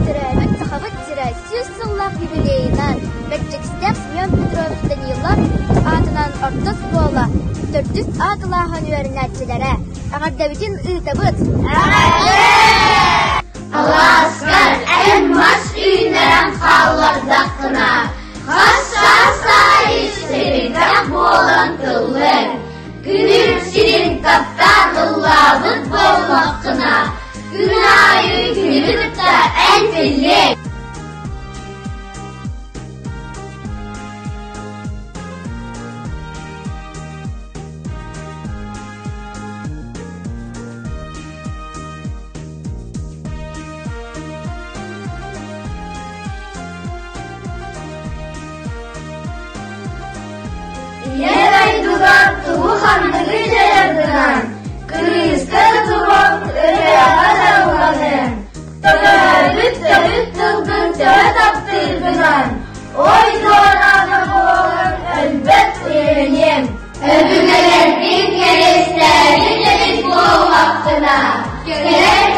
Төрөөбүт Сахабыт сирэ 100 сыллаах юбилейынан Бэрдьигэстээх Семен Петрович Данилов аатынан орто оскуола төрдүс А кылааһын үөрэнээччилэрэ эҕэрдэбитин ыытабыт! Алааскар эн мас үүннэрэн хааллардаххына, хас саас аайы сэбирдэх буолан тыллыаҥ. Күнүн сирин таптаан ыллаабыт буоллаххына, күн аайы күнү кытта эн тиллиэҥ. Ийэ дойдугар тугу ханныгы дьайаргынан, кырыыска да туруом, ырыаҕа да ылланыам. Төрөөбүт төрүт тылгын төһө таптыыргынан, ой дуораана буолан өлбөт үйэлэниэм. Өбүгэлэрбин кэриэстээбит эбит буоллаххына, кэлэр.